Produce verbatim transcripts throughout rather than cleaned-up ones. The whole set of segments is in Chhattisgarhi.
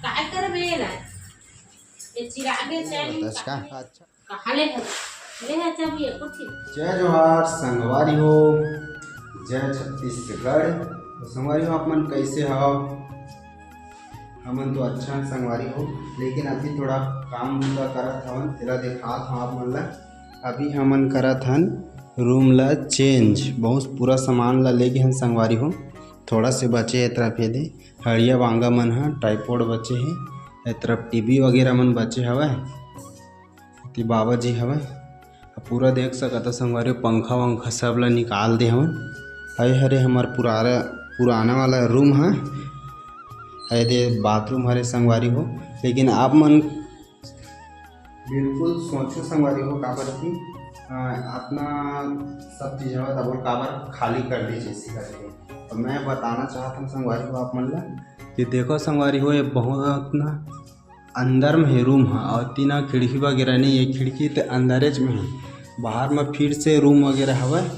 काय करबे एला? ये चिरागे चैन बतास का? अच्छा। कहाँ ले है? ले है चाबी, ये कुछ। जय जोहार संगवारी हो, जय छत्तीसगढ़। तो संगवारी हो, आप मन कैसे हव? हमन तो अच्छा हन संगवारी हो, लेकिन अभी थोड़ा काम धंधा करत हवन, तेला देखात हव आप मन ला। अभी हमन करत हन रूम ला चेंज, बहुत पूरा सामान ला लेगे हन संगवारी हो। थोड़ा से बचे हे तरफ, ये दे हड़िया बांगा मन ह, ट्राइपॉड बचे हे, ए तरफ टीवी वगैरह मन बचे हवय। एती बाबा जी हवय। अब पूरा देख सकत ह संगवारी हो, पंखा वंखा सब ला निकाल दे हवन। अरे हरे हमर पुराना पुराना वाला रूम ह, ए दे बाथरूम हरे संगवारी हो। लेकिन आप मन बिल्कुल सोचो संगवारी हो, काबर कि अ, अतना सब चीज हवय, तब काबर खाली कर दीजिए इसी करके। तो मैं बताना चाहत हूँ संगवारी हो आप मन ला कि देखो संगवारी हो, ये बहुत ना अंदर में हे रूम ह, और तीना खिड़की वगैरह नहीं है, खिड़की तो अंदरेच में है, बाहर में फिर से रूम वगैरह हवय।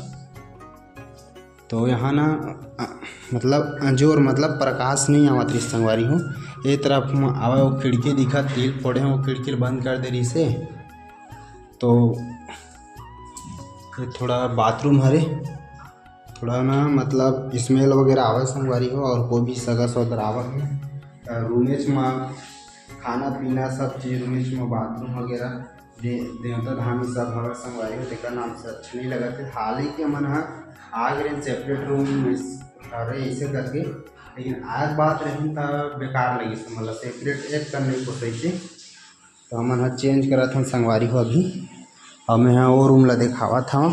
तो यहाँ ना अ, मतलब अंजोर मतलब प्रकाश नहीं आवत रहिस संगवारी हो। ए तरफ म आवे वो खिड़की दिखत, तिल फोड़े हो, खिड़की ल बंद कर दे रहिस हे। तो ये थोड़ा बाथरूम हरे, थोड़ा ना मतलब स्मेल वगैरह आवे संगवारी हो, और कोई भी सगा सौदर आवे है रूमेच में खाना पीना सब चीज रूमेच में, बाथरूम वगैरह दे, देवता धामी सब हवे संगवारी हो, तेकर नाम से अच्छा नहीं लगत हे। हाल ही के मन ह आ गे रहेन सेपरेट रूम में हरे ऐसे करके, लेकिन आज बात रही त बेकार लगिस, मतलब सेपरेट एक कन नहीं पोसैते। तो हमन ह चेंज करत हन संगवारी हो अभी, और मैं ह वो रूम ला देखावत हव।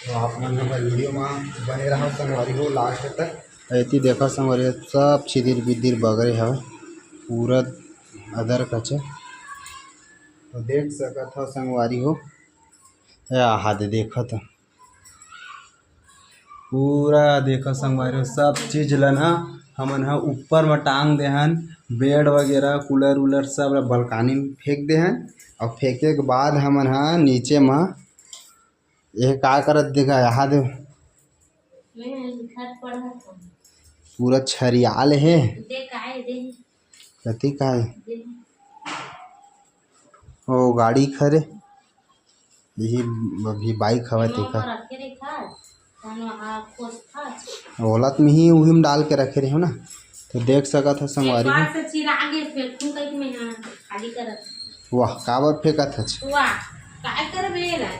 तो आप मन हमर वीडियो में बने रहो संगवारी हो लास्ट तक। एती देखो संगवारी हो, सब छिदिर बिदिर बगरे हवे, पूरा अदर कचे। तो देख सकत हो संगवारी हो, ए आहा दे देखो तो पूरा देखो संगवारी हो, सब चीज ला ना हमन ह ऊपर में टांग दे हन, बेड वगैरह, कूलर उलर सब ला बलकानी में फेंक दे हन। और फेंके के बाद हमन ह नीचे में ये का करत देखा, यहाँ दे मैं लिखत पढ़त हूँ। पूरा छरियाल हे। दे काहे दे? कति काहे? दे। ओ गाड़ी खरे, यही अभी बाइक हवा तेकर। रखे रे खास, तहन वहाँ खोस खास। ओला तो मिही उही में डाल के रखे रहे हो ना, तो देख सकत हो संगवारी हो। से चिरागे फेंकूं कहीं मैं, हाँ, खाली करत। वाह, काबर फेंकत हच? वाह, काय करबे ला?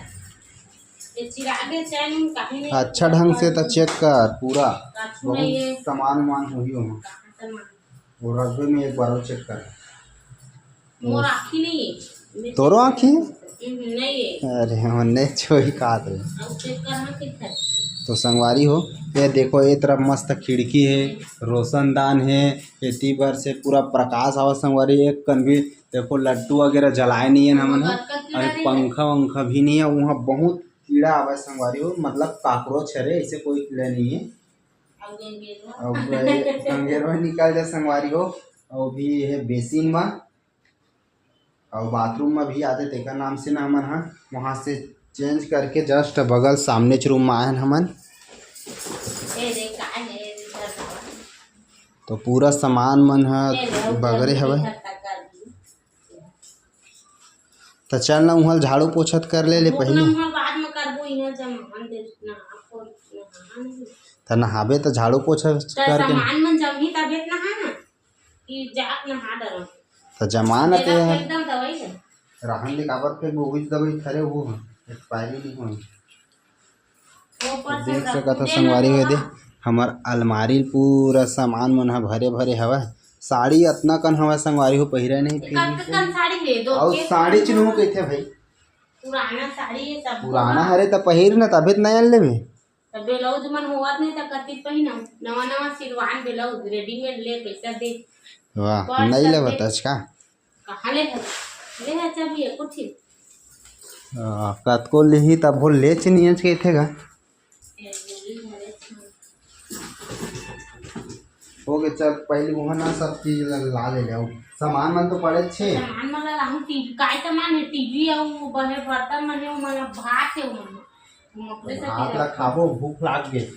ये चिरागे चैन कहीं नहीं अच्छा ढंग से तो चेक कर पूरा, काचू बहुत नहीं है। सामान उमान होही ओमा। कहाँ सामान? और रखबे में एक बार और चेक कर। मोर आँखी नहीं है। तोरो आँखी है? हम्म, नहीं है। अरे हमन नहीं छोही कात रहे। अब चेक करना कितना है? तो संगवारी हो, ये देखो, ये तरफ मस्त खिड़की है, रोशनदान है, एती बर से पूरा प्रकाश आवा संगवारी। एक कन भी देखो लट्टू वगैरह जलाए नहीं है हमन ह। अरे पंखा वंखा भी नहीं है, वहाँ बहुत कीड़ा आवे संगवारी हो, मतलब काकरोच हरे, ऐसे कोई कीड़ा नहीं है। अब गंगेरवा। अब गए-, गंगेरवा निकल जाए संगवारी हो। और भी ये बेसिन में और बाथरूम में भी आते, तेकर नाम से ना हमन ह वहाँ से चेंज करके जस्ट बगल सामने च रूम में आए हन हमन। ए रे, का है रे, घर का? तो पूरा सामान मन ह ए रे, ऊपर बगरे भी हवय। घर तक कर दी। त चल ना, उहाँ झाड़ू पोछत कर ले, ले वो पहले। हम बाद में करबो, इहाँ जब नहान दे, नहा को, नहान दे। त नहाबे त झाड़ू पोछा त करके। सामान मन जमही तबे त नहा ना, कि जात नहा डरो। त जमा ना ते तेरा है। एकदम दवाई है। रहन दे, काबर फेंक वो, उही दवाई खरे वो है, एक्सपायरी नहीं होई। वो पर देख सकत हो संगवारी हो दे, हमर अलमारी पूरा सामान मन ह भरे भरे हवय। साड़ी अतना कन हवय संगवारी हो, पहिरे नहीं फिर कतकन साड़ी ले दो, अउ एक साड़ी साड़ी चिन्हू कहिथे भाई। पुराना साड़ी ये सब पुराना हरे त पहिर न, तभे त नया लेबे। त ब्लाउज मन होवत नहीं त कति पहिना, नवा नवा सिलवान ब्लाउज रेडीमेड ले, पैसा दे। वाह, बड़ नहीं सब लेबे दे। तच का? कहाँ ले है? ले है चाबी है कुछ ही। आ, कतको लिही तब हो लेच नियच के थे गा। ए, यही है रे। हो गए, चल पहले वो ना सब चीज ला, ला ले ले। सामान मन तो पड़े छे। सामान मन ला लाहूं, टीवी काय सामान है? टीवी है, वो बहे बर्तन मन है, वो मन भात है, वो मन। वो मकड़े से भात ला खाबो, भूख लाग गे,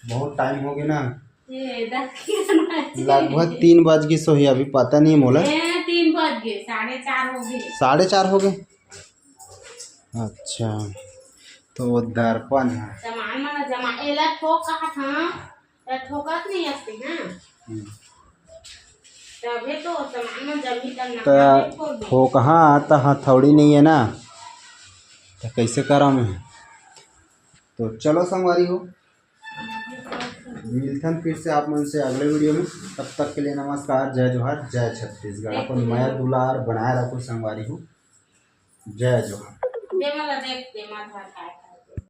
बहुत टाइम हो गए ना। ये दक्षिण। लगभग तीन बज गिस होही, अभी पता नहीं मोला। ए, तीन बज गे, साढ़े चार हो गे। साढ़े चार हो गे। अच्छा, तो वो दर्पण है। सामान मन जमा, एला ठोक कहा था, त ठोकत नहीं आते हैं। हम्म। तभे तो सामान मन जमी तब ना त ठोक दे। ठोकहा त हथौड़ी नहीं है ना, त कैसे करा मैं? तो चलो संगवारी हो, मिलथन फिर से आप मन से अगले वीडियो में। तब तक के लिए नमस्कार, जय जोहार, जय छत्तीसगढ़। अपन मया दुलार बनाए रखो संगवारी हो। जय जोहार। दे मला देख, दे मला धर।